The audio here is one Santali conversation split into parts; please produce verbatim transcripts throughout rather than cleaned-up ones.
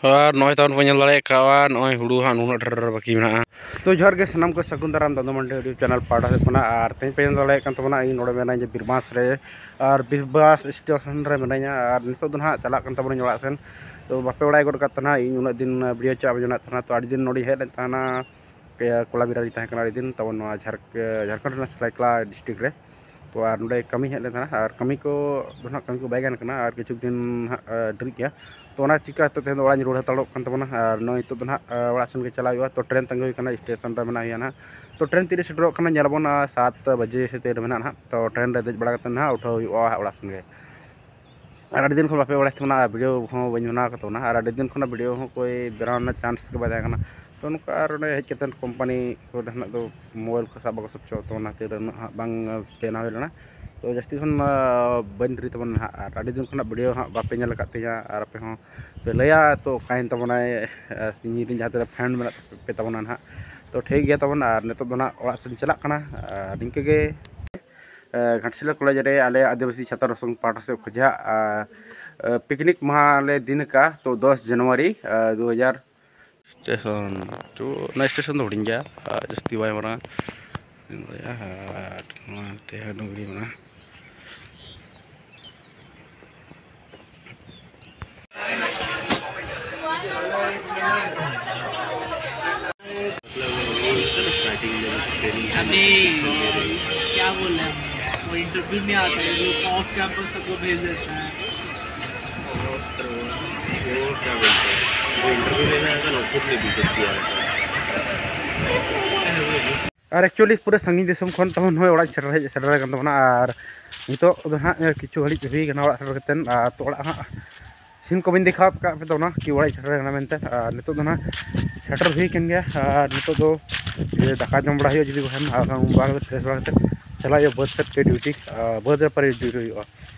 ᱟᱨ ᱱᱚᱜᱼᱚᱭ ᱛᱟᱵᱚᱱ ᱵᱚᱱ ᱧᱮᱞ ᱫᱟᱲᱮᱭᱟᱜ ᱠᱟᱱᱟ, ᱱᱚᱜᱼᱚᱭ ᱦᱩᱲᱩ ᱦᱟᱸᱜ ᱱᱩᱱᱟᱹᱜ ᱰᱷᱮᱨ ᱵᱟᱹᱠᱤ ᱢᱮᱱᱟᱜᱼᱟ᱾ ᱛᱚ ᱡᱚᱦᱟᱨ ᱜᱮ ᱥᱟᱱᱟᱢ ᱠᱚ, ᱥᱟᱹᱜᱩᱱ ᱫᱟᱨᱟᱢ ᱫᱟᱫᱩ ᱢᱟᱱᱰᱤ YouTube ᱪᱮᱱᱮᱞ ᱯᱟᱦᱴᱟ ᱥᱮᱫ ᱠᱷᱚᱱᱟᱜ᱾ ᱟᱨ ᱛᱮᱦᱮᱧ ᱯᱮ ᱧᱮᱞ ᱫᱟᱲᱮᱭᱟᱜ ᱠᱟᱱ ᱛᱟᱵᱚᱱᱟ, ᱤᱧ ᱱᱚᱰᱮ ᱢᱮᱱᱟᱧᱟ ᱵᱤᱨᱢᱟᱥ ᱨᱮ᱾ ᱟᱨ ᱵᱤᱨᱢᱟᱥ ᱥᱴᱮᱥᱚᱱ ᱨᱮ ᱢᱮᱱᱟᱧᱟ᱾ ᱟᱨ ᱱᱤᱛᱚᱜ ᱫᱚ ᱱᱟᱦᱟᱜ ᱪᱟᱞᱟᱜ ᱠᱟᱱ ᱛᱟᱵᱚᱱᱟᱹᱧ ᱚᱲᱟᱜ ᱥᱮᱱ᱾ ᱛᱚ ᱵᱟᱯᱮ ᱵᱟᱲᱟᱭ ᱜᱚᱫ ᱠᱟᱜ ᱛᱟᱦᱮᱱᱟ, ᱤᱧ ᱩᱱᱟᱹᱜ ᱫᱤᱱ ᱵᱷᱤᱰᱤᱭᱳ ᱪᱟᱜ ᱵᱟᱹᱧ ᱵᱮᱱᱟᱣᱮᱫ ᱛᱟᱦᱮᱱᱟ᱾ ᱛᱚ ᱟᱹᱰᱤ ᱫᱤᱱ ᱱᱚᱰᱮᱧ ᱦᱮᱡ ᱞᱮᱱ ᱛᱟᱦᱮᱱᱟ, ᱠᱚᱞᱟ ᱵᱤᱨᱟ ᱨᱤᱧ ᱛᱟᱦᱮᱸ ᱠᱟᱱᱟ ᱟᱹᱰᱤ ᱫᱤᱱ, ᱛᱟᱵᱚᱱ ᱱᱚᱣᱟ ᱡᱷᱟᱲ-, ᱡᱷᱟᱲᱠᱷᱚᱸᱰ ᱨᱮᱱᱟᱜ ᱥᱟᱹᱨᱟᱹᱭᱠᱮᱞᱟ ᱰᱤᱥᱴᱨᱤᱠᱴ ᱨᱮ᱾ ᱛᱚ ᱟᱨ ᱱᱚᱰᱮ ᱠᱟᱹᱢᱤ ᱦᱮᱡ ᱞᱮᱱ ᱛᱟᱦᱮᱱᱟ, ᱟᱨ ᱠᱟᱹᱢᱤ ᱠᱚ ᱫᱚ ᱱᱟᱦᱟᱜ ᱠᱟᱹᱢᱤ ᱠᱚ ᱵᱟᱭ ᱜᱟᱱ ᱠᱟᱱᱟ, ᱟᱨ ᱠᱤᱪᱷᱩ ᱫᱤᱱ ᱱᱟᱦᱟᱜ ᱰᱮᱨᱤᱜ ᱜᱮᱭᱟ᱾ ᱛᱚ ᱚᱱᱟ ᱪᱤᱠᱟ ᱦᱚᱛᱮᱡ ᱛᱮ ᱫᱚ ᱚᱲᱟᱜ ᱤᱧ ᱨᱩᱣᱟᱹᱲ ᱦᱟᱛᱟᱲᱚᱜ ᱠᱟᱱ ᱛᱟᱵᱚᱱᱟ᱾ ᱟᱨ ᱱᱚᱜᱼᱚᱭ ᱱᱤᱛᱚᱜ ᱫᱚ ᱱᱟᱦᱟᱜ ᱚᱲᱟᱜ ᱥᱮᱱ ᱜᱮ ᱪᱟᱞᱟᱜ ᱦᱩᱭᱩᱜᱼᱟ᱾ ᱛᱚ ᱴᱨᱮᱱ ᱛᱟᱺᱜᱤ ᱦᱩᱭ ᱠᱟᱱᱟ, ᱥᱴᱮᱥᱚᱱ ᱨᱮ ᱢᱮᱱᱟᱜ ᱦᱩᱭᱩᱜᱼᱟ ᱱᱟᱦᱟᱜ᱾ ᱛᱚ ᱴᱨᱮᱱ ᱛᱤᱨᱮ ᱥᱮᱴᱮᱨᱚᱜ ᱠᱟᱱᱟ ᱧᱮᱞ ᱟᱵᱚᱱ, ᱟᱨ ᱥᱟᱛ ᱵᱟᱡᱮ ᱥᱮ ᱛᱤᱨᱮ ᱢᱮᱱᱟᱜᱼᱟ ᱱᱟᱦᱟᱜ᱾ ᱛᱚ ᱴᱨᱮᱱ ᱨᱮ ᱫᱮᱡ ᱵᱟᱲᱟ ᱠᱟᱛᱮ ᱱᱟᱦᱟᱜ ᱩᱴᱷᱟᱹᱣ ᱦᱩᱭᱩᱜᱼᱟ ᱚᱲᱟᱜ ᱥᱮᱱ ᱜᱮ᱾ ᱟᱨ ᱟᱹᱰᱤ ᱫᱤᱱ ᱠᱷᱚᱱ ᱵᱟᱯᱮ ᱵᱟᱲᱟᱭ ᱛᱟᱵᱚᱱᱟ, ᱟᱨ ᱵᱷᱤᱰᱤᱭᱳ ᱦᱚᱸ ᱵᱟᱹᱧ ᱵᱮᱱᱟᱣ ᱠᱟᱫ ᱛᱟᱵᱚᱱᱟ, ᱟᱨ ᱟᱹᱰᱤ ᱫᱤᱱ ᱠᱷᱚᱱᱟᱜ ᱵᱷᱤᱰᱤᱭᱳ ᱦᱚᱸ ᱚᱠᱚᱭ ᱵᱮᱱᱟᱣ ᱨᱮᱱᱟᱜ ᱪᱟᱱᱥ ᱜᱮ ᱵᱟᱭ ᱛᱟᱦᱮᱸ ᱠᱟᱱᱟ᱾ ᱛᱚ ᱱᱚᱝᱠᱟ ᱟᱨ ᱚᱸᱰᱮ ᱦᱮᱡ ᱠᱟᱛᱮ ᱠᱳᱢᱯᱟᱱᱤ ᱠᱚᱨᱮ ᱱᱟᱜ ᱫᱚ ᱢᱳᱵᱟᱭᱤᱞ ᱠᱚ ᱥᱟᱵ ᱵᱟᱠᱚ ᱥᱟᱵ ᱦᱚᱪᱚ, ᱛᱚ ᱚᱱᱟ ᱠᱷᱟᱹᱛᱤᱨ ᱩᱱᱟᱹᱜ ᱦᱟᱸᱜ ᱵᱟᱝ ᱵᱮᱱᱟᱣ ᱦᱩᱭ ᱞᱮᱱᱟ᱾ ᱛᱚ ᱡᱟᱹᱥᱛᱤ ᱠᱷᱚᱱ ᱵᱟᱹᱧ ᱰᱮᱨᱤ ᱛᱟᱵᱚᱱᱟ ᱦᱟᱸᱜ, ᱟᱨ ᱟᱹᱰᱤ ᱫᱤᱱ ᱠᱷᱚᱱᱟᱜ ᱵᱷᱤᱰᱤᱭᱳ ᱦᱟᱸᱜ ᱵᱟᱯᱮ ᱧᱮᱞ ᱟᱠᱟᱫ ᱛᱤᱧᱟ, ᱟᱨ ᱟᱯᱮ ᱦᱚᱸ ᱯᱮ ᱞᱟᱹᱭᱟ ᱛᱚ ᱚᱠᱟᱭᱮᱱ ᱛᱟᱵᱚᱱᱟᱭ, ᱤᱧ ᱨᱮᱱ ᱡᱟᱦᱟᱸ ᱛᱤᱱᱟᱹᱜ ᱯᱷᱨᱮᱱᱰ ᱢᱮᱱᱟᱜ ᱯᱮ ᱛᱟᱵᱚᱱᱟ ᱱᱟᱦᱟᱜ᱾ ᱛᱚ ᱴᱷᱤᱠ ᱜᱮᱭᱟ ᱛᱟᱵᱚᱱ, ᱟᱨ ᱱᱤᱛᱚᱜ ᱫᱚ ᱱᱟᱦᱟᱜ ᱚᱲᱟᱜ ᱥᱮᱫ ᱪᱟᱞᱟᱜ ᱠᱟᱱᱟ᱾ ᱟᱨ ᱱᱤᱝᱠᱟᱹ ᱜᱮ ᱜᱷᱟᱴᱥᱤᱞᱟ ᱠᱚᱞᱮᱡᱽ ᱨᱮ ᱟᱞᱮ ᱟᱹᱫᱤᱵᱟᱹᱥᱤ ᱪᱷᱟᱛᱨᱚ ᱥᱚᱝᱜᱷ ᱯᱟᱦᱴᱟ ᱥᱮᱫ ᱠᱷᱚᱱᱟᱜ ᱯᱤᱠᱱᱤᱠ ᱢᱟᱦᱟ ᱞᱮ ᱫᱤᱱ ᱟᱠᱟᱫᱼᱟ᱾ ᱛᱚ ᱫᱚᱥ ᱡᱟᱱᱩᱣᱟᱨᱤ ᱫᱩ ᱦᱟᱡᱟᱨ᱾ ᱥᱴᱮᱥᱚᱱ, ᱛᱚ ᱚᱱᱟ ᱥᱴᱮᱥᱚᱱ ᱫᱚ ᱦᱩᱰᱤᱧ ᱜᱮᱭᱟ, ᱟᱨ ᱡᱟᱹᱥᱛᱤ ᱵᱟᱭ ᱢᱟᱨᱟᱝᱟ᱾ ᱟᱨ ᱱᱚᱣᱟ ᱛᱮ ᱰᱩᱝᱨᱤ ᱢᱮᱱᱟᱜᱼᱟ᱾ अभी क्या बोल रहे हैं, वो इंटरव्यू नहीं आता है, वो ऑफ कैंपस सबको भेज देता है। वो क्या बोलते हैं, वो इंटरव्यू लेने आया था ना, खुद ने बीटेक किया रहता है। ᱟᱨ ᱮᱠᱪᱩᱭᱮᱞᱤ ᱯᱩᱨᱟᱹ ᱥᱟᱺᱜᱤᱧ ᱫᱤᱥᱚᱢ ᱠᱷᱚᱱ ᱛᱟᱵᱚᱱ ᱱᱚᱜᱼᱚᱭ ᱚᱲᱟᱜ ᱤᱧ ᱥᱮᱴᱮᱨ ᱦᱮᱡ ᱥᱮᱴᱮᱨ ᱟᱠᱟᱱ ᱛᱟᱵᱚᱱᱟ᱾ ᱟᱨ ᱱᱤᱛᱚᱜ ᱫᱚ ᱱᱟᱦᱟᱜ ᱠᱤᱪᱷᱩ ᱜᱷᱟᱹᱲᱤᱡ ᱦᱩᱭ ᱠᱟᱱᱟ ᱚᱲᱟᱜ ᱥᱮᱴᱮᱨ ᱠᱟᱛᱮᱫ᱾ ᱟᱨ ᱛᱚ ᱚᱲᱟᱜ ᱦᱟᱸᱜ ᱥᱤᱱ ᱠᱚ ᱵᱟᱹᱧ ᱫᱮᱠᱷᱟᱣ ᱟᱠᱟᱫ ᱯᱮ ᱛᱟᱵᱚᱱᱟ ᱠᱤ ᱚᱲᱟᱜ ᱤᱧ ᱥᱮᱴᱮᱨ ᱟᱠᱟᱱᱟ ᱢᱮᱱᱛᱮ᱾ ᱟᱨ ᱱᱤᱛᱚᱜ ᱫᱚ ᱱᱟᱦᱟᱜ ᱥᱮᱴᱮᱨ ᱦᱩᱭ ᱠᱟᱱ ᱜᱮᱭᱟ᱾ ᱟᱨ ᱱᱤᱛᱚᱜ ᱫᱚ ᱤᱭᱟᱹ ᱫᱟᱠᱟ ᱡᱚᱢ ᱵᱟᱲᱟ ᱦᱩᱭᱩᱜᱼᱟ ᱡᱩᱫᱤ ᱵᱟᱠᱷᱟᱱ, ᱟᱨ ᱵᱟᱝ ᱵᱟᱝ ᱯᱷᱨᱮᱥ ᱵᱟᱲᱟ ᱠᱟᱛᱮᱫ ᱪᱟᱞᱟᱜ ᱦᱩᱭᱩᱜᱼᱟ ᱵᱟᱹᱫᱽ ᱥᱮᱫ ᱛᱮ ᱰᱤᱭᱩᱴᱤ᱾ ᱟᱨ ᱵᱟᱹᱫᱽ ᱨᱮ ᱯᱟᱨᱤ ᱰᱤᱭᱩᱴᱤ ᱦᱩᱭᱩᱜᱼᱟ᱾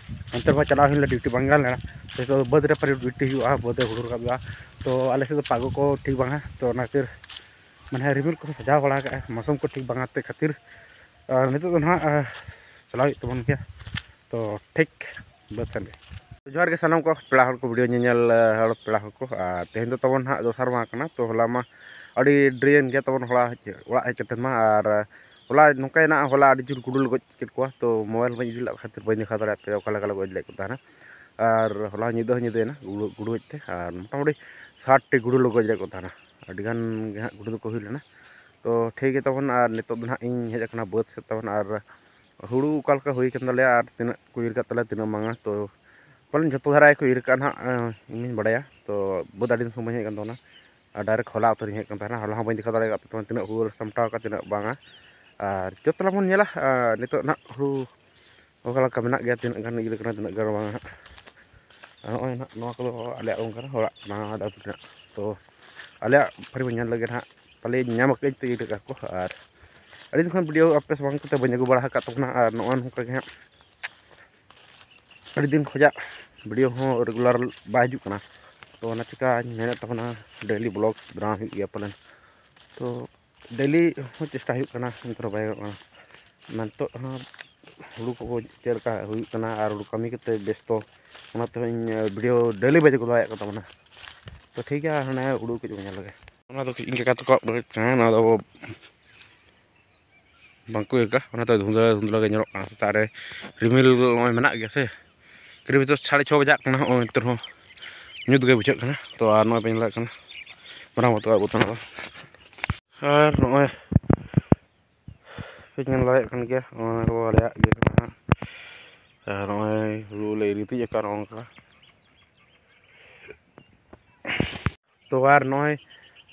ᱚᱱᱛᱮ ᱢᱟ ᱪᱟᱞᱟᱣ ᱦᱩᱭ ᱞᱮᱱᱟ, ᱰᱤᱭᱩᱴᱤ ᱵᱟᱝ ᱜᱟᱱ ᱞᱮᱱᱟ᱾ ᱱᱤᱛᱚᱜ ᱫᱚ ᱵᱟᱹᱫᱽ ᱨᱮ ᱯᱟᱨᱤ ᱰᱤᱭᱩᱴᱤ ᱦᱩᱭᱩᱜᱼᱟ, ᱵᱟᱹᱫᱽ ᱨᱮ ᱦᱩᱲᱩ ᱨᱟᱠᱟᱵ ᱦᱩᱭᱩᱜᱼᱟ᱾ ᱛᱚ ᱟᱞᱮ ᱥᱮᱫ ᱫᱚ ᱯᱟᱜᱚ ᱠᱚ ᱴᱷᱤᱠ ᱵᱟᱝᱟ, ᱛᱚ ᱚᱱᱟ ᱠᱷᱟᱹᱛᱤᱨ ᱢᱟᱱᱮ ᱨᱤᱢᱤᱞ ᱠᱚᱦᱚᱸ ᱥᱟᱡᱟᱣ ᱵᱟᱲᱟ ᱠᱟᱜᱼᱟ, ᱢᱳᱥᱚᱢ ᱠᱚ ᱴᱷᱤᱠ ᱵᱟᱝᱟ ᱛᱮ ᱠᱷᱟᱹᱛᱤᱨ᱾ ᱟᱨ ᱱᱤᱛᱚᱜ ᱫᱚ ᱱᱟᱦᱟᱜ, ᱟᱨ ᱪᱟᱞᱟᱣ ᱦᱩᱭᱩᱜ ᱛᱟᱵᱚᱱ ᱜᱮᱭᱟ᱾ ᱛᱚ ᱴᱷᱤᱠ ᱵᱟᱹᱫᱽ ᱥᱮᱱ ᱜᱮ᱾ ᱡᱚᱦᱟᱨ ᱜᱮ ᱥᱟᱱᱟᱢ ᱠᱚ ᱯᱮᱲᱟ ᱦᱚᱲ ᱠᱚ, ᱵᱷᱤᱰᱤᱭᱳ ᱧᱮᱧᱮᱞ ᱦᱚᱲ ᱯᱮᱲᱟ ᱦᱚᱲ ᱠᱚ᱾ ᱟᱨ ᱛᱮᱦᱮᱧ ᱫᱚ ᱛᱟᱵᱚᱱ ᱦᱟᱸᱜ ᱫᱚᱥᱟᱨ ᱢᱟᱦᱟ ᱠᱟᱱᱟ, ᱛᱚ ᱦᱚᱞᱟ ᱢᱟ ᱟᱹᱰᱤ ᱰᱨᱮᱱ ᱜᱮ ᱛᱟᱵᱚᱱ ᱦᱚᱞᱟ ᱚᱲᱟᱜ ᱦᱮᱡ ᱠᱟᱛᱮᱫ ᱢᱟ᱾ ᱟᱨ ᱦᱚᱞᱟ ᱱᱚᱝᱠᱟᱭᱮᱱᱟ, ᱦᱚᱞᱟ ᱟᱹᱰᱤ ᱡᱳᱨ ᱜᱩᱰᱩ ᱞᱮ ᱜᱚᱡ ᱠᱮᱫ ᱠᱚᱣᱟ, ᱛᱚ ᱢᱳᱵᱟᱭᱤᱞ ᱵᱟᱹᱧ ᱤᱫᱤ ᱞᱮᱫ ᱠᱷᱟᱹᱛᱤᱨ ᱵᱟᱹᱧ ᱫᱮᱠᱷᱟᱣ ᱫᱟᱲᱮᱭᱟᱫ ᱯᱮᱭᱟ ᱚᱠᱟ ᱞᱮᱠᱟ ᱞᱮ ᱜᱚᱡ ᱞᱮᱫ ᱠᱚ ᱛᱟᱦᱮᱱᱟ᱾ ᱟᱨ ᱦᱚᱞᱟ ᱧᱤᱫᱟᱹ ᱦᱚᱸ ᱧᱤᱫᱟᱹᱭᱮᱱᱟ ᱜᱩᱰᱩ ᱜᱩᱰᱩ ᱜᱚᱡ ᱛᱮ, ᱟᱨ ᱢᱚᱴᱟᱢᱩᱴᱤ ᱥᱟᱴ ᱴᱤ ᱜᱩᱰᱩ ᱞᱮ ᱜᱚᱡ ᱞᱮᱫ ᱠᱚ ᱛᱟᱦᱮᱱᱟ᱾ ᱟᱹᱰᱤᱜᱟᱱ ᱜᱮ ᱦᱟᱸᱜ ᱜᱩᱰᱩ ᱫᱚᱠᱚ ᱦᱩᱭ ᱞᱮᱱᱟ᱾ ᱛᱚ ᱴᱷᱤᱠ ᱜᱮ ᱛᱟᱵᱚᱱ, ᱟᱨ ᱱᱤᱛᱚᱜ ᱫᱚ ᱱᱟᱦᱟᱜ ᱤᱧ ᱦᱮᱡ ᱟᱠᱟᱱᱟ ᱵᱟᱹᱫᱽ ᱥᱮᱫ ᱛᱟᱵᱚᱱ, ᱟᱨ ᱦᱩᱲᱩ ᱚᱠᱟ ᱞᱮᱠᱟ ᱦᱩᱭ ᱟᱠᱟᱱ ᱛᱟᱞᱮᱭᱟ ᱟᱨ ᱛᱤᱱᱟᱹᱜ ᱠᱚ ᱤᱨ ᱠᱟᱜ ᱛᱟᱞᱮᱭᱟ ᱛᱤᱱᱟᱹᱜ ᱵᱟᱝᱟ, ᱛᱚ ᱯᱟᱞᱮᱱ ᱡᱚᱛᱚ ᱫᱷᱟᱨᱟ ᱜᱮᱠᱚ ᱤᱨ ᱠᱟᱜᱼᱟ ᱱᱟᱦᱟᱜ, ᱤᱧ ᱵᱟᱲᱟᱭᱟ᱾ ᱛᱚ ᱵᱟᱹᱫᱽ ᱟᱹᱰᱤ ᱫᱤᱱ ᱠᱷᱚᱱ ᱵᱟᱹᱧ ᱦᱮᱡ ᱠᱟᱱ ᱛᱟᱵᱚᱱᱟ, ᱟᱨ ᱰᱟᱭᱨᱮᱠᱴ ᱦᱚᱞᱟ ᱩᱛᱟᱹᱨᱤᱧ ᱦᱮᱡ ᱠᱟᱱ ᱛᱟᱦᱮᱱᱟ᱾ ᱦᱚᱞᱟ ᱦᱚᱸ ᱵᱟᱹᱧ ᱫᱮᱠᱷᱟᱣ ᱫᱟᱲᱮ ᱟᱠᱟᱫ ᱛᱟᱵᱚᱱᱟ ᱛᱤᱱᱟᱹᱜ ᱦᱩᱲᱩ ᱞᱮ ᱥᱟᱢᱴᱟᱣ ᱟᱠᱟᱫ ᱛᱤᱱᱟᱹᱜ ᱵᱟᱝᱟ᱾ ᱟᱨ ᱡᱚᱛᱚ ᱞᱟᱝ ᱵᱚᱱ ᱧᱮᱞᱟ, ᱟᱨ ᱱᱤᱛᱚᱜ ᱱᱟᱦᱟᱜ ᱦᱩᱲᱩ ᱚᱠᱟ ᱞᱮᱠᱟ ᱢᱮᱱᱟᱜ ᱜᱮᱭᱟ, ᱛᱤᱱᱟᱹᱜ ᱜᱟᱱ ᱤᱭᱟᱹ ᱠᱟᱱᱟ ᱛᱤᱱᱟᱹᱜ ᱜᱟᱱ ᱵᱟᱝᱟ ᱦᱟᱸᱜ᱾ ᱟᱨ ᱱᱚᱜᱼᱚᱭ ᱱᱟᱦᱟᱜ ᱱᱚᱣᱟ ᱠᱚᱫᱚ ᱟᱞᱮᱭᱟᱜ ᱠᱟᱱᱟ, ᱦᱚᱲᱟᱜ ᱠᱟᱱᱟ ᱰᱟᱹᱵᱽ ᱨᱮᱱᱟᱜ᱾ ᱛᱚ ᱟᱞᱮᱭᱟᱜ ᱯᱷᱟᱹᱨᱤ ᱵᱚᱱ ᱧᱮᱞ ᱞᱮᱜᱮ ᱱᱟᱦᱟᱜ, ᱯᱟᱞᱮ ᱧᱟᱢ ᱟᱠᱟᱫᱟᱹᱧ ᱛᱮ ᱤᱭᱟᱹ ᱠᱟᱜ ᱠᱚ᱾ ᱟᱨ ᱟᱹᱰᱤ ᱫᱤᱱ ᱠᱷᱚᱱ ᱵᱷᱤᱰᱤᱭᱳ ᱟᱯᱮ ᱥᱟᱢᱟᱝ ᱠᱚᱛᱮ ᱵᱟᱹᱧ ᱟᱹᱜᱩ ᱵᱟᱲᱟ ᱟᱠᱟᱫ ᱛᱟᱵᱚᱱᱟ, ᱟᱨ ᱱᱚᱜᱼᱚᱭ ᱱᱚᱝᱠᱟ ᱜᱮ ᱦᱟᱸᱜ ᱟᱹᱰᱤ ᱫᱤᱱ ᱠᱷᱚᱱᱟᱜ ᱵᱷᱤᱰᱤᱭᱳ ᱦᱚᱸ ᱨᱮᱜᱩᱞᱟᱨ ᱵᱟᱭ ᱦᱤᱡᱩᱜ ᱠᱟᱱᱟ᱾ ᱛᱚ ᱚᱱᱟ ᱪᱤᱠᱟᱹᱧ ᱢᱮᱱᱮᱫ ᱛᱟᱵᱚᱱᱟ ᱰᱮᱞᱤ ᱵᱞᱚᱜ ᱵᱮᱱᱟᱣ ᱦᱩᱭᱩᱜ ᱜᱮᱭᱟ ᱯᱟᱞᱮᱱ᱾ ᱛᱚ ᱰᱮᱞᱤ ᱦᱚᱸ ᱪᱮᱥᱴᱟ ᱦᱩᱭᱩᱜ ᱠᱟᱱᱟ, ᱮᱱᱛᱮ ᱨᱮᱦᱚᱸ ᱵᱟᱭ ᱜᱟᱱᱚᱜ ᱠᱟᱱᱟ᱾ ᱱᱤᱛᱚᱜ ᱦᱚᱸ ᱦᱩᱲᱩ ᱠᱚ ᱪᱮᱫ ᱞᱮᱠᱟ ᱦᱩᱭᱩᱜ ᱠᱟᱱᱟ ᱟᱨ ᱦᱩᱲᱩ ᱠᱟᱹᱢᱤ ᱠᱟᱛᱮ ᱵᱮᱥᱛᱚ, ᱚᱱᱟᱛᱮ ᱤᱧ ᱵᱷᱤᱰᱤᱭᱳ ᱰᱮᱞᱤ ᱵᱟᱭ ᱟᱹᱜᱩ ᱫᱟᱲᱮᱭᱟᱜ ᱠᱟᱱ ᱛᱟᱵᱚᱱᱟ᱾ ᱛᱚ ᱴᱷᱤᱠ ᱜᱮᱭᱟ, ᱦᱟᱱᱮ ᱦᱩᱲᱩ ᱠᱟᱹᱡ ᱵᱚᱱ ᱧᱮᱞ ᱞᱮᱜᱮ᱾ ᱚᱱᱟ ᱫᱚ ᱤᱧ ᱠᱟᱠᱟ ᱛᱟᱠᱚᱣᱟᱜ ᱵᱟᱹᱫᱽ ᱠᱟᱱᱟ, ᱱᱚᱣᱟ ᱫᱚ ᱵᱟᱝᱠᱚ ᱤᱭᱟᱹ ᱠᱟᱜᱼᱟ, ᱚᱱᱟᱛᱮ ᱫᱷᱩᱸᱫᱽᱞᱟᱹ ᱫᱷᱩᱸᱫᱽᱞᱟᱹ ᱜᱮ ᱧᱮᱞᱚᱜ ᱠᱟᱱᱟ᱾ ᱥᱮᱛᱟᱜ ᱨᱮ ᱨᱤᱢᱤᱞ ᱱᱚᱜᱼᱚᱭ ᱢᱮᱱᱟᱜ ᱜᱮᱭᱟ ᱥᱮ, ᱠᱟᱹᱨᱤᱵ ᱫᱚ ᱥᱟᱲᱮ ᱪᱷᱚ ᱵᱟᱡᱟᱜ ᱠᱟᱱᱟ, ᱱᱚᱜᱼᱚᱭ ᱱᱤᱛᱚᱜ ᱦᱚᱸ ᱧᱩᱛ ᱜᱮ ᱵᱩᱡᱷᱟᱹᱜ ᱠᱟᱱᱟ᱾ ᱛᱚ ᱟᱨ ᱱᱚᱜᱼᱚᱭ ᱯᱮ ᱧᱮᱞ ᱫᱟᱲᱮᱭᱟᱜ ᱠᱟᱱᱟ ᱢᱟᱨᱟᱝ ᱵᱟ ᱛᱟᱠᱚᱣᱟᱜ ᱵᱟᱹᱫᱽ ᱠᱟᱱᱟ ᱫᱚ᱾ ᱟᱨ ᱱᱚᱜᱼᱚᱭ ᱯᱮ ᱧᱮᱞ ᱫᱟᱲᱮᱭᱟᱜ ᱠᱟᱱ ᱜᱮᱭᱟ, ᱱᱚᱜᱼᱚᱭ ᱟᱞᱮᱭᱟᱜ ᱤᱭᱟᱹ ᱠᱟᱱᱟ ᱦᱟᱸᱜ᱾ ᱟᱨ ᱱᱚᱜᱼᱚᱭ ᱦᱩᱲᱩ ᱞᱮ ᱤᱨ ᱤᱫᱤᱭᱮᱫ ᱠᱟᱱ ᱱᱚᱜᱼᱚ ᱱᱚᱝᱠᱟ᱾ ᱛᱚ ᱟᱨ ᱱᱚᱜᱼᱚᱭ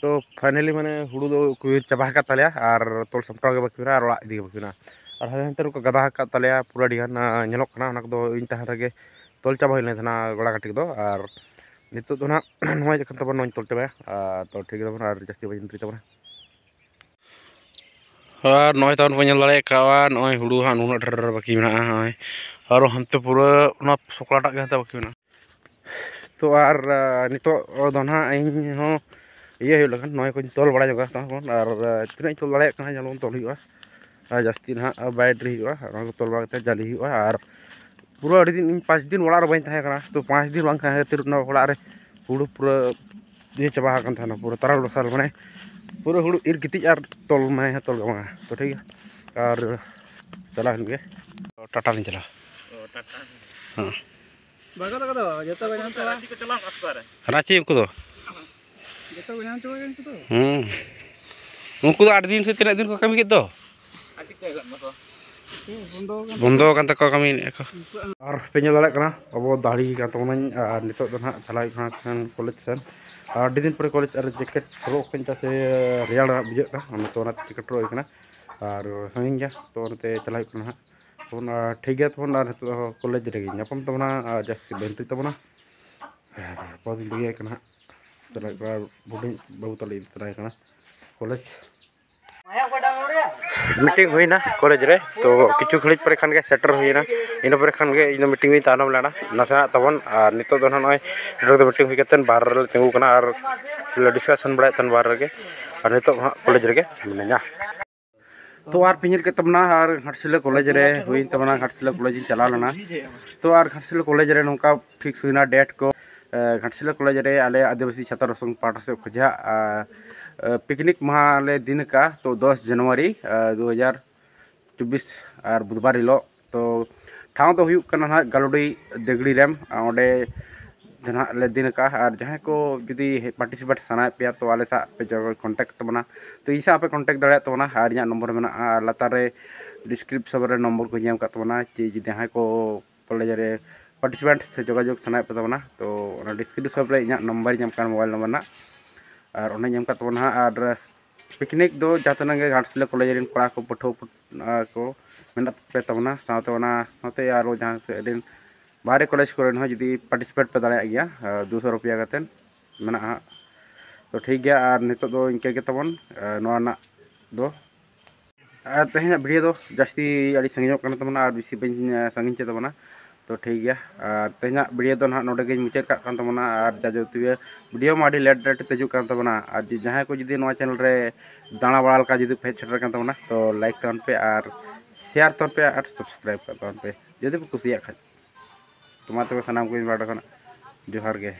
ᱛᱚ finally ᱢᱟᱱᱮ ᱦᱩᱲᱩ ᱫᱚ ᱠᱚ ᱤᱨ ᱪᱟᱵᱟ ᱟᱠᱟᱫ ᱛᱟᱞᱮᱭᱟ, ᱟᱨ ᱛᱚᱞ ᱥᱟᱢᱴᱟᱣ ᱜᱮ ᱵᱟᱹᱠᱤ ᱢᱮᱱᱟᱜᱼᱟ, ᱟᱨ ᱚᱲᱟᱜ ᱤᱫᱤ ᱜᱮ ᱵᱟᱹᱠᱤ ᱢᱮᱱᱟᱜᱼᱟ᱾ ᱟᱨ ᱦᱟᱱᱛᱮ ᱨᱮᱠᱚ ᱜᱟᱫᱟ ᱟᱠᱟᱫ ᱛᱟᱞᱮᱭᱟ ᱯᱩᱨᱟᱹ ᱟᱹᱰᱤ ᱜᱟᱱ, ᱟᱸ, ᱧᱮᱞᱚᱜ ᱠᱟᱱᱟ᱾ ᱚᱱᱟ ᱠᱚᱫᱚ ᱤᱧ ᱛᱟᱦᱮᱸ ᱨᱮᱜᱮ ᱛᱚᱞ ᱪᱟᱵᱟ ᱦᱩᱭ ᱞᱮᱱ ᱛᱟᱦᱮᱱᱟ ᱜᱚᱲᱟ ᱠᱟᱹᱴᱤᱡ ᱫᱚ᱾ ᱟᱨ ᱱᱤᱛᱚᱜ ᱫᱚ ᱱᱟᱦᱟᱜ ᱱᱚᱜᱼᱚᱭ ᱡᱚᱠᱷᱚᱱ ᱛᱟᱵᱚᱱ ᱱᱚᱣᱟᱧ ᱛᱚᱞ ᱪᱟᱵᱟᱭᱟ, ᱟᱨ ᱛᱚ ᱴᱷᱤᱠ ᱜᱮ ᱛᱟᱵᱚᱱᱟ, ᱟᱨ ᱡᱟᱹᱥᱛᱤ ᱵᱟᱹᱧ ᱮᱱᱴᱨᱤ ᱛᱟᱵᱚᱱᱟ᱾ ᱟᱨ ᱱᱚᱜᱼᱚᱭ ᱛᱟᱵᱚᱱ ᱵᱚᱱ ᱧᱮᱞ ᱫᱟᱲᱮᱭᱟᱜ ᱠᱟᱱᱟ, ᱱᱚᱜᱼᱚᱭ ᱦᱩᱲᱩ ᱦᱟᱸᱜ ᱱᱩᱱᱟᱹᱜ ᱰᱷᱮᱨ ᱵᱟᱹᱠᱤ ᱢᱮᱱᱟᱜᱼᱟ, ᱱᱚᱜᱼᱚᱭ ᱟᱨᱚ ᱦᱟᱱᱛᱮ ᱯᱩᱨᱟᱹ ᱚᱱᱟ ᱥᱚᱠᱲᱟᱴᱟᱜ ᱜᱮ ᱦᱟᱱᱛᱮ ᱵᱟᱹᱠᱤ ᱢᱮᱱᱟᱜᱼᱟ᱾ ᱛᱚ ᱟᱨ, ᱟᱸ, ᱱᱤᱛᱚᱜ ᱫᱚ ᱱᱟᱦᱟᱜ ᱤᱧ ᱦᱚᱸ ᱤᱭᱟᱹ ᱦᱩᱭᱩᱜ ᱞᱟᱹᱜᱤᱫ ᱱᱚᱜᱼᱚᱭ ᱠᱚᱧ ᱛᱚᱞ ᱵᱟᱲᱟ ᱧᱚᱜᱟ ᱛᱟᱵᱚᱱ, ᱟᱨ, ᱟᱸ, ᱛᱤᱱᱟᱹᱜ ᱤᱧ ᱛᱚᱞ ᱫᱟᱲᱮᱭᱟᱜ ᱠᱟᱱᱟ ᱡᱮᱢᱚᱱ ᱛᱚᱞ ᱦᱩᱭᱩᱜᱼᱟ, ᱟᱨ ᱡᱟᱹᱥᱛᱤ ᱱᱟᱦᱟᱜ ᱵᱟᱭ ᱮᱱᱴᱨᱤ ᱦᱩᱭᱩᱜᱼᱟ, ᱚᱱᱟ ᱠᱚ ᱛᱚᱞ ᱵᱟᱲᱟ ᱠᱟᱛᱮ ᱡᱟᱹᱞᱤ ᱦᱩᱭᱩᱜᱼᱟ᱾ ᱟᱨ ᱯᱩᱨᱟᱹ ᱟᱹᱰᱤ ᱫᱤᱱ, ᱤᱧ ᱯᱟᱸᱪ ᱫᱤᱱ ᱚᱲᱟᱜ ᱨᱮ ᱵᱟᱹᱧ ᱛᱟᱦᱮᱸ ᱠᱟᱱᱟ᱾ ᱛᱚ ᱯᱟᱸᱪ ᱫᱤᱱ ᱵᱟᱝ ᱛᱟᱦᱮᱸ ᱠᱷᱟᱹᱛᱤᱨ ᱚᱱᱟ ᱚᱲᱟᱜ ᱨᱮ ᱦᱩᱲᱩ ᱯᱩᱨᱟᱹ ᱤᱭᱟᱹ ᱪᱟᱵᱟ ᱟᱠᱟᱱ ᱛᱟᱦᱮᱱᱟ, ᱯᱩᱨᱟᱹ ᱛᱟᱨᱟᱞ ᱵᱟᱥᱟᱞ, ᱢᱟᱱᱮ ᱯᱩᱨᱟᱹ ᱦᱩᱲᱩ ᱤᱨ ᱜᱤᱛᱤᱡ ᱟᱨ ᱛᱚᱞ, ᱢᱟᱱᱮ ᱛᱚᱞ ᱜᱮ ᱵᱟᱝᱟ᱾ ᱛᱚ ᱴᱷᱤᱠ ᱜᱮᱭᱟ, ᱟᱨ ᱪᱟᱞᱟᱣ ᱮᱱ ᱜᱮ, ᱴᱟᱴᱟ ᱞᱤᱧ ᱪᱟᱞᱟᱜᱼᱟ᱾ ᱚ, ᱴᱟᱴᱟ᱾ ᱦᱮᱸ᱾ ᱵᱟᱜᱟ ᱛᱟᱠᱚ ᱫᱚ ᱡᱚᱛᱚ ᱠᱚ ᱧᱟᱢ ᱪᱟᱵᱟ᱾ ᱨᱟᱸᱪᱤ ᱠᱚ ᱪᱟᱞᱟᱣ ᱞᱮᱱᱟ ᱥᱮᱛᱟᱜ ᱨᱮ? ᱨᱟᱸᱪᱤ ᱩᱱᱠᱩ ᱫᱚ? ᱡᱚᱛᱚ ᱠᱚ ᱧᱟᱢ ᱪᱟᱵᱟ ᱠᱮᱫᱟ ᱩᱱᱠᱩ ᱫᱚ᱾ ᱦᱩᱸ᱾ ᱩᱱᱠᱩ ᱫᱚ ᱟᱴ ᱫᱤᱱ ᱥᱮ ᱛᱤᱱᱟᱹᱜ ᱫᱤᱱ ᱠᱚ ᱠᱟᱹᱢᱤ ᱠᱮᱫ ᱫᱚ? ᱟᱹᱰᱤ ᱛᱟᱭᱚᱢ ᱱᱟᱠᱚ᱾ ᱦᱩᱸ, ᱵᱚᱱᱫᱚ ᱟᱠᱟᱱ ᱵᱚᱱᱫᱚ ᱟᱠᱟᱱ ᱛᱟᱠᱚᱣᱟ, ᱠᱟᱹᱢᱤ ᱮᱱᱮᱡ ᱠᱚ᱾ ᱩᱱᱠᱩᱣᱟᱜ ᱟᱨ ᱯᱮ ᱧᱮᱞ ᱫᱟᱲᱮᱭᱟᱜ ᱠᱟᱱᱟ, ᱟᱵᱚ ᱫᱟᱲᱮ ᱠᱟᱱ ᱛᱟᱵᱚᱱᱟᱹᱧ᱾ ᱟᱨ ᱱᱤᱛᱚᱜ ᱫᱚ ᱱᱟᱦᱟᱜ ᱪᱟᱞᱟᱣ ᱦᱩᱭᱩᱜ ᱠᱟᱱᱟ ᱠᱷᱟᱱ ᱠᱚᱞᱮᱡᱽ ᱥᱮᱱ᱾ ᱟᱨ ᱟᱹᱰᱤ ᱫᱤᱱ ᱯᱚᱨᱮ ᱠᱚᱞᱮᱡᱽ ᱟᱨ ᱡᱮᱠᱮᱴ ᱦᱚᱨᱚᱜ ᱠᱟᱹᱧ, ᱪᱮᱫᱟᱜ ᱥᱮ ᱨᱮᱭᱟᱲ ᱵᱩᱡᱷᱟᱹᱜ ᱠᱟᱱᱟ, ᱚᱱᱟᱛᱮ ᱚᱱᱟᱛᱮ ᱡᱮᱠᱮᱴ ᱦᱚᱨᱚᱜ ᱦᱩᱭ ᱠᱟᱱᱟ᱾ ᱟᱨ ᱥᱟᱺᱜᱤᱧ ᱜᱮᱭᱟ, ᱛᱚ ᱚᱱᱟᱛᱮ ᱪᱟᱞᱟᱣ ᱦᱩᱭᱩᱜ ᱠᱟᱱᱟ ᱦᱟᱸᱜ᱾ ᱛᱚ ᱚᱱᱟ ᱴᱷᱤᱠ ᱜᱮᱭᱟ, ᱛᱚᱠᱷᱚᱱ ᱟᱨ ᱱᱤᱛᱚᱜ ᱫᱚ ᱠᱚᱞᱮᱡᱽ ᱨᱮᱜᱮ ᱧᱟᱯᱟᱢ ᱛᱟᱵᱚᱱᱟ, ᱟᱨ ᱡᱟᱹᱥᱛᱤ ᱵᱟᱹᱧ ᱴᱷᱤᱠ ᱛᱟᱵᱚᱱᱟ᱾ ᱦᱮᱸ, ᱵᱟᱹᱧ ᱵᱟᱹᱜᱤᱭᱟᱭ ᱠᱟᱱᱟ ᱦᱟᱸᱜ᱾ ᱛᱟᱦᱞᱮ ᱮᱠᱵᱟᱨ ᱦᱩᱰᱤᱧ ᱵᱟᱹᱵᱩ ᱛᱟᱞᱮ ᱤᱫᱤ ᱛᱚᱨᱟᱭ ᱠᱟᱱᱟ ᱠᱚᱞᱮᱡᱽ᱾ ᱢᱤᱴᱤᱝ ᱦᱩᱭᱱᱟ ᱠᱚᱞᱮᱡᱽ ᱨᱮ, ᱛᱚ ᱠᱤᱪᱷᱩ ᱜᱷᱟᱹᱲᱤᱡ ᱯᱚᱨᱮ ᱠᱷᱟᱱ ᱜᱮ ᱥᱮᱴᱮᱨ ᱦᱩᱭᱱᱟ᱾ ᱤᱱᱟᱹ ᱯᱚᱨᱮ ᱠᱷᱟᱱ ᱜᱮ ᱤᱧ ᱫᱚ ᱢᱤᱴᱤᱝ ᱨᱤᱧ ᱛᱟᱭᱱᱚᱢ ᱞᱮᱱᱟ ᱱᱟᱥᱮᱱᱟᱜ ᱛᱟᱵᱚᱱ᱾ ᱟᱨ ᱱᱤᱛᱚᱜ ᱫᱚ ᱱᱟᱦᱟᱜ ᱱᱚᱜᱼᱚᱭ ᱱᱚᱰᱮ ᱫᱚ ᱢᱤᱴᱤᱝ ᱦᱩᱭ ᱠᱟᱛᱮᱫ ᱵᱟᱦᱨᱮ ᱨᱮᱞᱮ ᱛᱤᱸᱜᱩ ᱠᱟᱱᱟ ᱟᱨ ᱞᱮ ᱰᱤᱥᱠᱟᱥᱚᱱ ᱵᱟᱲᱟᱭᱮᱫ ᱛᱟᱦᱮᱱ ᱵᱟᱦᱨᱮ ᱨᱮᱜᱮ᱾ ᱟᱨ ᱱᱤᱛᱚᱜ ᱦᱟᱸᱜ ᱠᱚᱞᱮᱡᱽ ᱨᱮᱜᱮ ᱢᱤᱱᱟᱹᱧᱟ᱾ ᱛᱚ ᱟᱨ ᱯᱮ ᱧᱮᱞ ᱠᱮᱫ ᱛᱟᱵᱚᱱᱟ, ᱟᱨ ᱜᱷᱟᱴᱥᱤᱞᱟᱹ ᱠᱚᱞᱮᱡᱽ ᱨᱮ ᱦᱩᱭᱮᱱ ᱛᱟᱵᱚᱱᱟ, ᱜᱷᱟᱴᱥᱤᱞᱟᱹ ᱠᱚᱞᱮᱡᱽ ᱤᱧ ᱪᱟᱞᱟᱣ ᱞᱮᱱᱟ᱾ ᱛᱚ ᱟᱨ ᱜᱷᱟᱴᱥᱤᱞᱟᱹ ᱠᱚᱞᱮᱡᱽ ᱨᱮ ᱱᱚᱝᱠᱟ ᱯᱷᱤᱠᱥ ᱦᱩᱭᱱᱟ ᱰᱮᱴ ᱠᱚ, ᱮ, ᱜᱷᱟᱴᱥᱤᱞᱟᱹ ᱠᱚᱞᱮᱡᱽ ᱨᱮ ᱟᱞᱮ ᱟᱹᱫᱤᱵᱟᱹᱥᱤ ᱪᱷᱟᱛᱨᱚ ᱥᱚᱝᱜᱷ ᱯᱟᱦᱴᱟ ᱥᱮᱫ ᱠᱷᱚᱱᱟᱜ, ᱟ, ᱟ, ᱯᱤᱠᱱᱤᱠ ᱢᱟᱦᱟ ᱞᱮ ᱫᱤᱱ ᱟᱠᱟᱫᱼᱟ᱾ ᱛᱚ ᱫᱚᱥ ᱡᱟᱱᱩᱣᱟᱨᱤ, ᱟ, ᱫᱩ ᱦᱟᱡᱟᱨ ᱪᱚᱵᱵᱤᱥ ᱟᱨ ᱵᱩᱫᱷᱵᱟᱨ ᱦᱤᱞᱳᱜ᱾ ᱛᱚ ᱴᱷᱟᱶ ᱫᱚ ᱦᱩᱭᱩᱜ ᱠᱟᱱᱟ ᱱᱟᱦᱟᱜ ᱜᱟᱞᱩᱰᱤ ᱫᱮᱜᱲᱤ ᱨᱮᱢ, ᱟ, ᱚᱸᱰᱮ ᱫᱚ ᱱᱟᱦᱟᱜ ᱞᱮ ᱫᱤᱱ ᱟᱠᱟᱫᱼᱟ᱾ ᱟᱨ ᱡᱟᱦᱟᱸᱭ ᱠᱚ ᱡᱩᱫᱤ ᱯᱟᱨᱴᱤᱥᱤᱯᱮᱴ ᱥᱟᱱᱟᱭᱮᱫ ᱯᱮᱭᱟ, ᱛᱚ ᱟᱞᱮ ᱥᱟᱶ ᱯᱮ ᱡᱚ-, ᱠᱚᱱᱴᱟᱠᱴ ᱛᱟᱵᱚᱱᱟ᱾ ᱛᱚ ᱤᱧ ᱥᱟᱶ ᱯᱮ ᱠᱚᱱᱴᱟᱠᱴ ᱫᱟᱲᱮᱭᱟᱜ ᱛᱟᱵᱚᱱᱟ, ᱟᱨ ᱤᱧᱟᱹᱜ ᱱᱚᱢᱵᱚᱨ ᱢᱮᱱᱟᱜᱼᱟ, ᱟᱨ ᱞᱟᱛᱟᱨ ᱨᱮ ᱰᱤᱥᱠᱨᱤᱯᱥᱚᱱ ᱨᱮ ᱱᱚᱢᱵᱚᱨ ᱠᱚ ᱧᱮᱞ ᱟᱠᱟᱫ ᱛᱟᱵᱚᱱᱟ᱾ ᱪᱮ ᱡᱩᱫᱤ ᱡᱟᱦᱟᱸᱭ ᱠᱚ ᱠᱚᱞᱮᱡᱽ ᱨᱮ ᱯᱟᱨᱴᱤᱥᱤᱯᱮᱴ ᱥᱮ ᱡᱳᱜᱟᱡᱳᱜᱽ ᱥᱟᱱᱟᱭᱮᱫ ᱯᱮ ᱛᱟᱵᱚᱱᱟ, ᱛᱚ ᱚᱱᱟ ᱰᱤᱥᱠᱨᱤᱯᱥᱚᱱ ᱨᱮ ᱤᱧᱟᱹᱜ ᱱᱟᱢᱵᱟᱨ ᱧᱟᱢ ᱠᱟᱱᱟ, ᱢᱳᱵᱟᱭᱤᱞ ᱱᱟᱢᱵᱟᱨ ᱨᱮᱱᱟᱜ, ᱟᱨ ᱚᱱᱟᱧ ᱮᱢ ᱠᱟᱫ ᱛᱟᱵᱚᱱᱟ ᱦᱟᱸᱜ᱾ ᱟᱨ ᱯᱤᱠᱱᱤᱠ ᱫᱚ ᱡᱟᱦᱟᱸ ᱛᱤᱱᱟᱹᱜ ᱜᱮ ᱜᱷᱟᱴᱥᱤᱞᱟᱹ ᱠᱚᱞᱮᱡᱽ ᱨᱮᱱ ᱠᱚᱲᱟ ᱠᱚ, ᱯᱟᱹᱴᱷᱩᱣᱟᱹ ᱯᱟᱹᱴ-, ᱟᱨ ᱠᱚ ᱢᱮᱱᱟᱜ ᱯᱮ ᱛᱟᱵᱚᱱᱟ, ᱥᱟᱶᱛᱮ ᱚᱱᱟ ᱥᱟᱶᱛᱮ ᱟᱨᱚ ᱡᱟᱦᱟᱸ ᱥᱮᱫ ᱨᱮᱱ ᱵᱟᱦᱨᱮ ᱠᱚᱞᱮᱡᱽ ᱠᱚᱨᱮᱱ ᱦᱚᱸ ᱡᱩᱫᱤ ᱯᱟᱨᱴᱤᱥᱤᱯᱮᱴ ᱯᱮ ᱫᱟᱲᱮᱭᱟᱜ ᱜᱮᱭᱟ, ᱟᱨ ᱫᱩᱥᱚ ᱨᱩᱯᱤᱭᱟ ᱠᱟᱛᱮᱫ ᱢᱮᱱᱟᱜᱼᱟ ᱦᱟᱸᱜ᱾ ᱛᱚ ᱴᱷᱤᱠ ᱜᱮᱭᱟ, ᱟᱨ ᱱᱤᱛᱚᱜ ᱫᱚ ᱤᱱᱠᱟᱹ ᱜᱮ ᱛᱟᱵᱚᱱ, ᱟᱨ ᱱᱚᱣᱟ ᱨᱮᱱᱟᱜ ᱫᱚ᱾ ᱟᱨ ᱛᱮᱦᱮᱧᱟᱜ ᱵᱷᱤᱰᱤᱭᱳ ᱫᱚ ᱡᱟᱹᱥᱛᱤ ᱟᱹᱰᱤ ᱥᱟᱺᱜᱤᱧᱚᱜ ᱠᱟᱱ ᱛᱟᱵᱚᱱᱟ, ᱟᱨ ᱵᱮᱥᱤ ᱵᱟᱹᱧ, ᱮ, ᱥᱟᱺᱜᱤᱧ ᱦᱚᱪᱚ ᱛᱟᱵᱚᱱᱟ᱾ ᱛᱚ ᱴᱷᱤᱠ ᱜᱮᱭᱟ, ᱟᱨ ᱛᱮᱦᱮᱧᱟᱜ ᱵᱷᱤᱰᱤᱭᱳ ᱫᱚ ᱱᱟᱦᱟᱜ ᱱᱚᱰᱮ ᱜᱤᱧ ᱢᱩᱪᱟᱹᱫ ᱠᱟᱜ ᱠᱟᱱ ᱛᱟᱵᱚᱱᱟ᱾ ᱟᱨ ᱡᱟ ᱡᱟᱵᱚᱛᱤᱭᱚ ᱵᱷᱤᱰᱤᱭᱳ ᱢᱟ ᱟᱹᱰᱤ ᱞᱮᱴ ᱞᱮᱴ ᱛᱮ ᱦᱤᱡᱩᱜ ᱠᱟᱱ ᱛᱟᱵᱚᱱᱟ, ᱟᱨ ᱡᱩᱫᱤ ᱡᱟᱦᱟᱸᱭ ᱠᱚ ᱡᱩᱫᱤ ᱱᱚᱣᱟ ᱪᱮᱱᱮᱞ ᱨᱮ ᱫᱟᱬᱟ ᱵᱟᱲᱟ ᱞᱮᱠᱟ ᱡᱩᱫᱤ ᱯᱮ ᱦᱮᱡ ᱥᱮᱴᱮᱨ ᱠᱟᱱ ᱛᱟᱵᱚᱱᱟ, ᱛᱚ ᱞᱟᱭᱤᱠ ᱛᱟᱵᱚᱱ ᱯᱮ ᱟᱨ ᱥᱮᱭᱟᱨ ᱛᱟᱵᱚᱱ ᱯᱮ ᱟᱨ ᱥᱟᱵᱥᱠᱨᱟᱭᱤᱵᱽ ᱠᱟᱜ ᱛᱟᱵᱚᱱ ᱯᱮ ᱡᱩᱫᱤ ᱯᱮ ᱠᱩᱥᱤᱭᱟᱜ ᱠᱷᱟᱡ᱾ ᱛᱚ ᱢᱟ ᱛᱚᱵᱮ ᱥᱟᱱᱟᱢ ᱠᱚ ᱤᱧ ᱯᱟᱦᱴᱟ ᱠᱷᱚᱱᱟᱜ ᱡᱚᱦᱟᱨ ᱜᱮ᱾